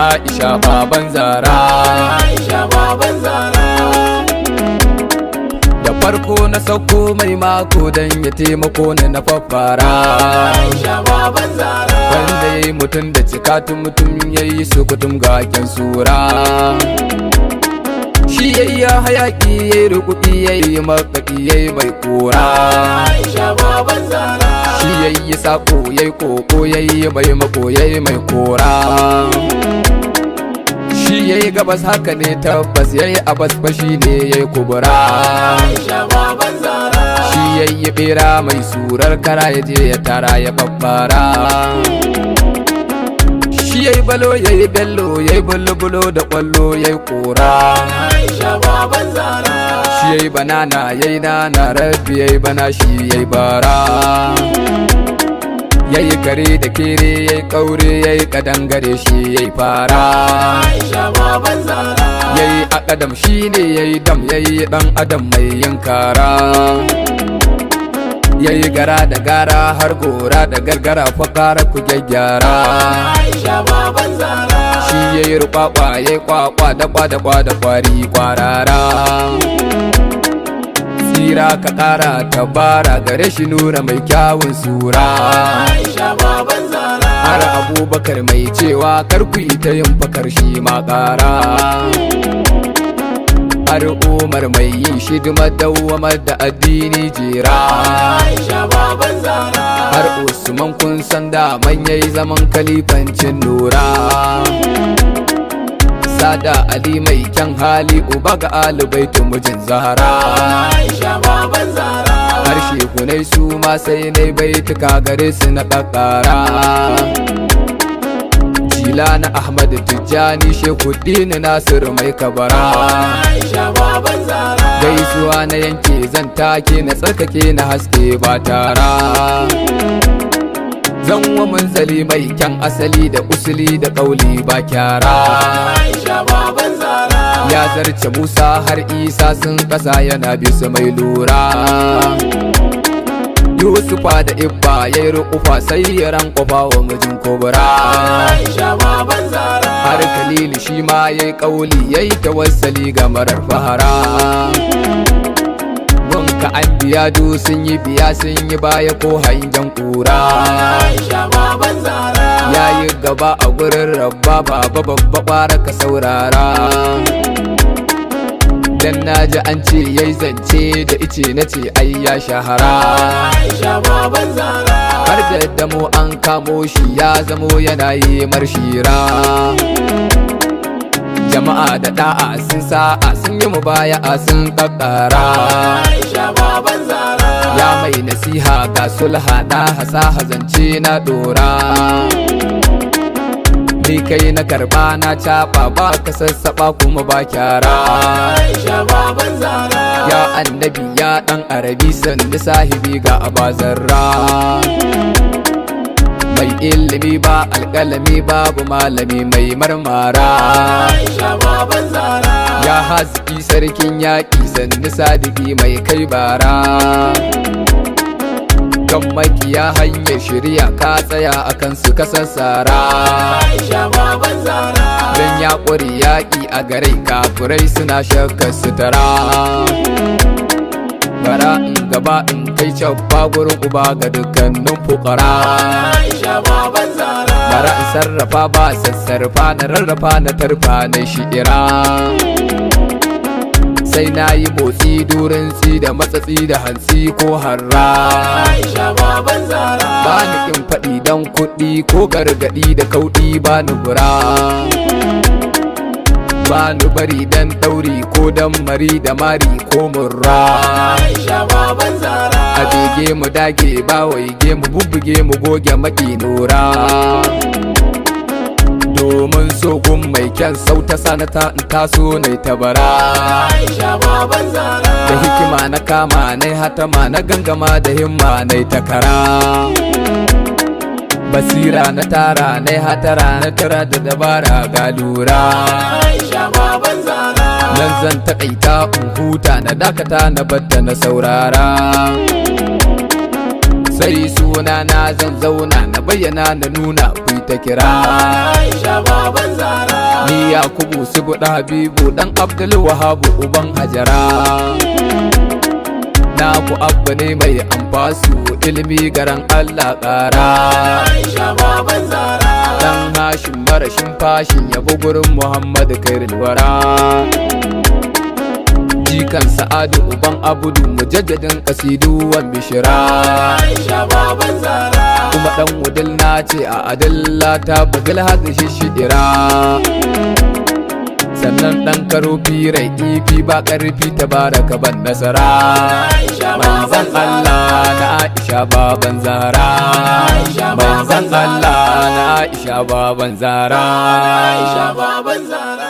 Aisha baban Zara. Aisha baban Zara. Da farko na sauko mai mako don ya taimako ni na faffara. Aisha baban Zara. Wanda ya yi mutum da cikatun mutum ya yi sukutum ga kyan sura. Shi ya yi hayaki ya yi rukuki ya yi makaki ya yi mai kora. Aisha baban Zara. Shi ya yi sako ya yi koko ya yi mai mako ya yi mai kora. Shi ya yi gabas haka ne tabbas ya yi abas fashi ne ya yi kubura. Aisha baban Zara. Shi ya yi bera mai surar kara ya je ya tara ya babbara. Shi ya yi balo ya yi bello ya yi bulo-bulo da kwallo ya yi kora. Aisha baban Zara. Shi ya yi banana ya yi nana rabbi ya yi bana shi ya yi bara. Ya yi kare da kere ya yi kaure ya yi kadangare shi ya yi fara. Aisha baban Zara. Ya yi akadam shi ne ya yi dam ya yi dan adam mai yin kara. Ya yi gara da gara har gora da gargara fakara ku gyaggyara. Aisha baban Zara. Shi ya yi rukwakwa ya yi kwakwa da kwa da kwa da kwari kwarara. Tsira ka kara tabara gare shi nura mai kyawun sura. Aisha baban Zara. Har Abubakar mai cewa kar ku yi ta yin fakar shi ma kara. Har Umar mai yin shidimar dawwamar da addini jera. Aisha baban Zara. Har Usman kun san da yayi zaman kalifancin nura. Sada Ali mai kyan hali uba ga alibaitu mijin Zahara. Aisha baban Zara. Har shehunai su ma sai nai baituka gare su na ƙaƙara. Jila na Ahmad Tijjani Shehuddin Nasiru mai kabara. Aisha baban Zara. Gaisuwa na yanke zan take na tsarkake na haske ba tara. Zan wa munzali mai kyan asali da usuli da ƙauli ba kyara. Aisha baban Zara. Ya zarce Musa har Isa sun ƙasa yana bisa mai lura. Yusufa da Ibba ya yi rukufa sai ya rankofa wa mijin kubura. Aisha baban Zara. Har Khalil shi ma ya yi ƙauli ya yi tawassali ga marar fahara. Gunka an biya du sun yi biya sun yi baya ko hangen kura. Aisha baban Zara. Ya yi gaba a gurin rabba baba babba kwara ka saurara. Dan na ji an ce yayi zance da ice na ce ai ya shahara. Aisha baban Zara. Har da damo an kamo shi ya zamo yana yi marshira. Jama'a da da'a sun sa'a sun yi mubaya'a sun kakkara. Aisha baban Zara. Ya mai nasiha ga sulha na hasaha zance na dora. Ni kai na karba na caɓa ba ka sassaɓa kuma ba kyara. Aisha baban Zara. Ya annabi ya ɗan arabi sannu sahibi ga abazarra. Mai ilimi ba alƙalami babu malami mai marmara. Aisha baban Zara. Ya haski sarkin yaƙi sannu sadiki mai kai bara. Kan makiya hanyar shirya ka tsaya akan su ka sassara. Aisha baban Zara. Don ya ƙware yaƙi a garai kafurai suna shakkar sutura. Bara in gaba in kai cabba gurin uba ga dukkanin fukara. Aisha baban Zara. Bara in sarrafa ba sassarfa na rarrafa na tarfa na shi'ira. Sai na yi motsi durin tsi da matsatsi da hantsi ko harra. Aisha baban Zara. Ba ni kin faɗi don kuɗi ko gargaɗi da kauɗi ba ni bura. Ba ni bari dan ɗauri ko dan mari da mari ko murra. Aisha baban Zara. A bege mu dage ba waige mu bubbuge mu goge maki nura. Domin sogun mai kyan sauta sanata in taso nai tabara. Aisha baban Zara. Da hikima na kama nai hatama na gangama da himma nai takara. Basira na tara nai hatara na tara da dabara ga lura. Aisha baban Zara. Nan zan taƙaita in huta na dakata na batta na saurara. Sai suna na zan zauna na bayyana na nuna ku ta kira. Aisha baban Zara. Ni Yakubu Subuɗa Habibu dan Abdul Wahabu uban Hajara. Naku abba ne mai amfasu ilimi garan Allah ƙara. Aisha baban Zara. Dan Hashim marashin fashin yabo gurin Muhammadu Khairul Wara. Jikan Sa'adu uban Abudu mujaddadin kasidu wan bishira. Aisha baban Zara. Kuma dan wudil na ce a adilla ta bugil hadishi shi'ira. Sannan dan karo rai ifi ba karfi tabaraka ban nasara. Aisha baban Manzan Zara. Allah na Aisha baban Zara. Aisha Manzan baban Zara. Allah na Aisha baban Zara. Aisha baban Zara.